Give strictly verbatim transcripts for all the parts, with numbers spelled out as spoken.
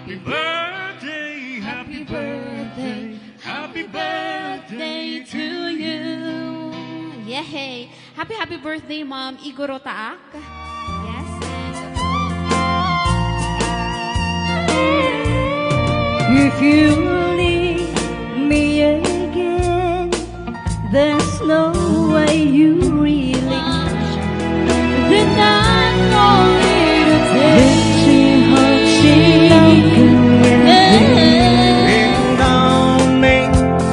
Happy birthday, happy birthday, happy birthday to you. Yehey! Happy, happy birthday, Ma'am Igoro Taak. Yes, and If you leave me again, there's no way you really can. Then I know it'll take Then she hurt she Don't me,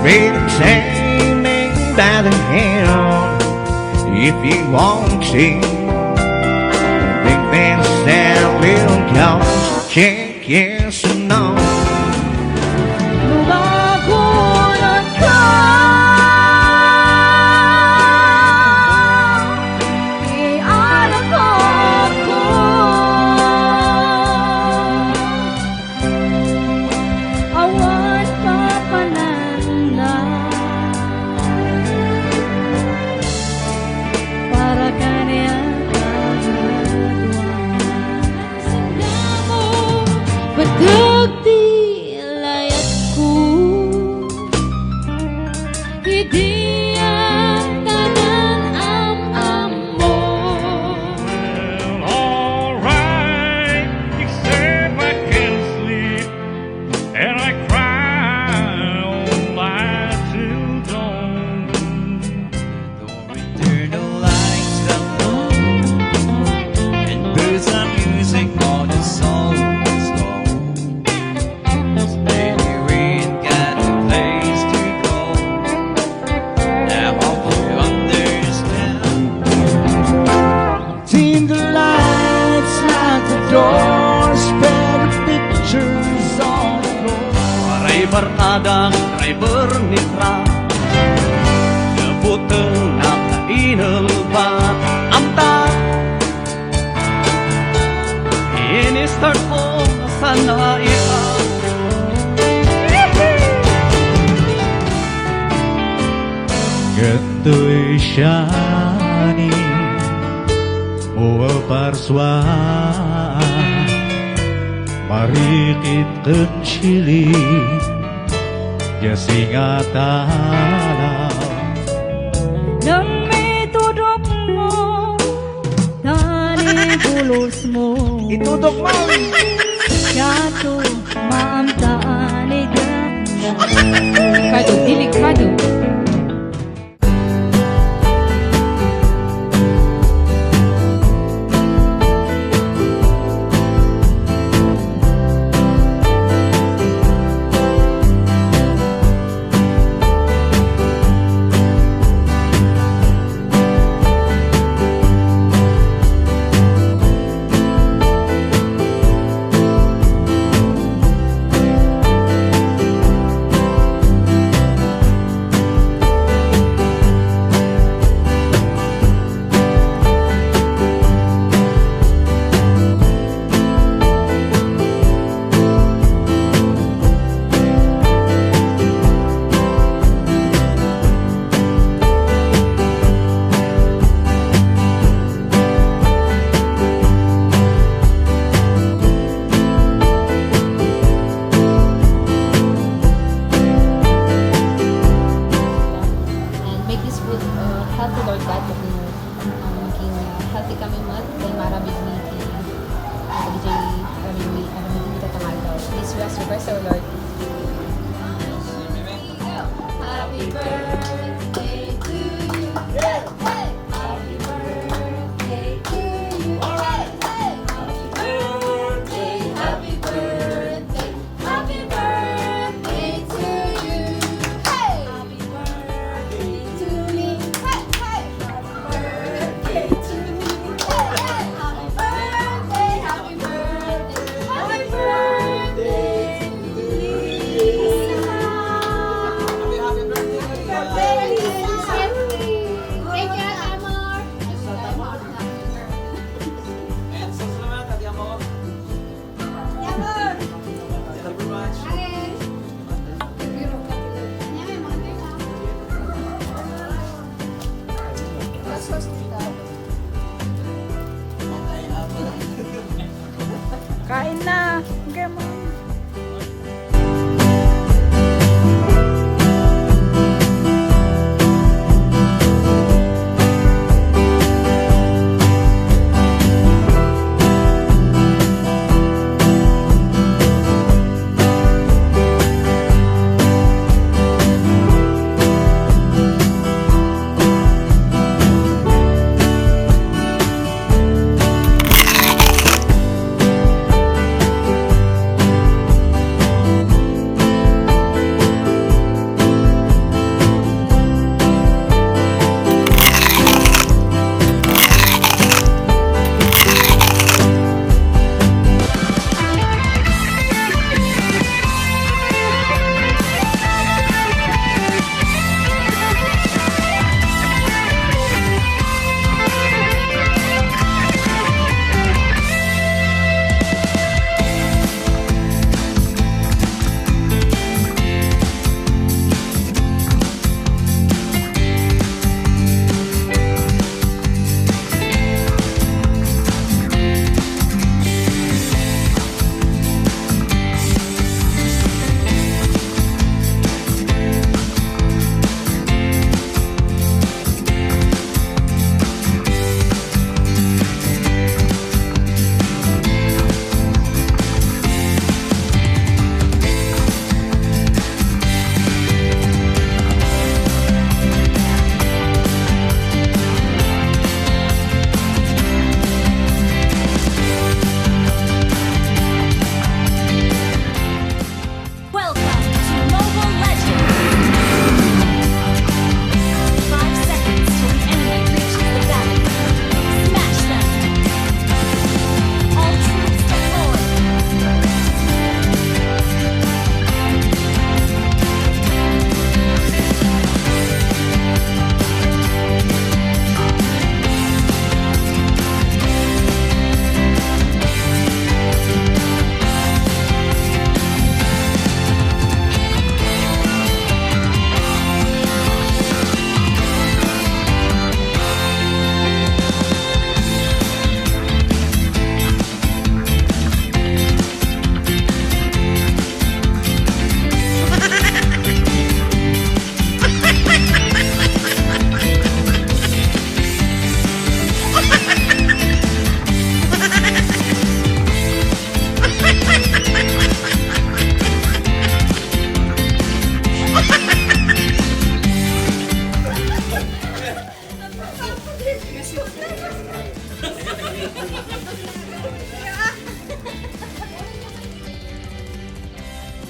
baby, take me by the hand. If you want to, then stand little close. Check yes or no. Lumagunan ka. Iarap ako. Awan papananda para kaniak a kadakuada. Sanda mo, patag ti layatko. Idi a tagan am-ammo. Well, alright, except I can't sleep and I cry all night till dawn. Don't turn the lights down low and put some music on the soul. Baby, we ain't got a place to go. I hope you understand. Seen the lights at the door, spread the pictures on the floor. Waray barkada, driver ni truck. Naputeng nakainel ba? Amta. Ini-start ko, saan na ikaw? Ngem toy siani mo a parsua, marikit ken siling, diay singa talaw. Ngem itudokmo, tan ibulosmo. Itudokmo. Siato, maamtaan ni Dana. Kado, dilig kado. And make this food, uh, healthy, Lord God, tapno, um, maging, uh, healthy kami met, ken maaramid mi iti, uh, dagiti aramid mi, aramid mi iti tangtang. Please, we ask your blessing, O Lord. Happy birthday to you. Hey, hey. Happy birthday to you. Hey, hey. Happy birthday, happy birthday. Happy birthday to you. Hey! Happy birthday to me. Hey, hey! Happy birthday to me. Hey, hey! Happy birthday, happy birthday, happy birthday to Lisa. Happy, happy birthday, Lisa. Birthday, Lisa. Thank you, Amor. And sa salamat, Ate Amor. Kain na. Okay mo.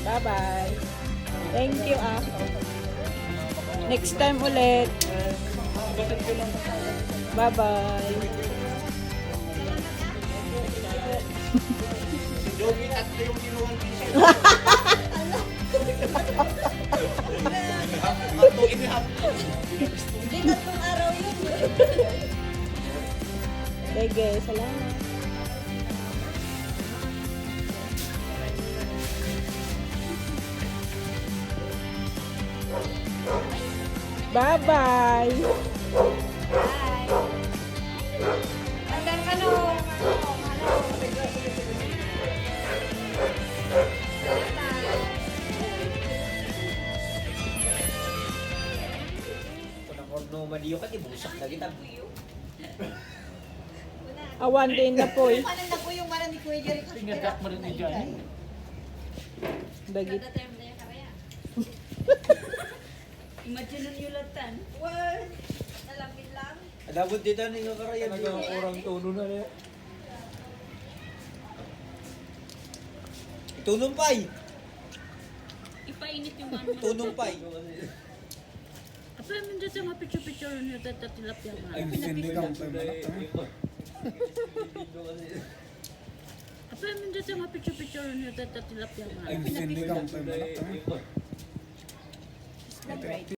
Bye-bye. Thank you, ah. Next time ulit. Bye-bye. Si Jogi, tatlo yung kinuha ng t-shirt. Tatlo, inihap. Hindi, tatlong araw yun. Sige, salamat. Bye-bye. Andar ka no. Kung ang orno madiyo ka, di busak na kita. Awan din na po eh. Paano na po yung mara ni Kuya Jerry? Tingadak mo rin ni Johnny. Dagit. Kada time na yung karaya. Imagine nyo lang tan. Word. Nalapit lang. Adabot dito ni nga karaya. Talagang orang tono na niya. Itunumpay. Ipainit yung ano. Itunumpay. Apa yung dyan sa mga picture-picture nyo, tata tilapia nga? Ay, sinigang pa yung manok, ha? Apa yung dyan sa mga picture-picture nyo, tata tilapia nga? Ay, sinigang pa yung manok, ha?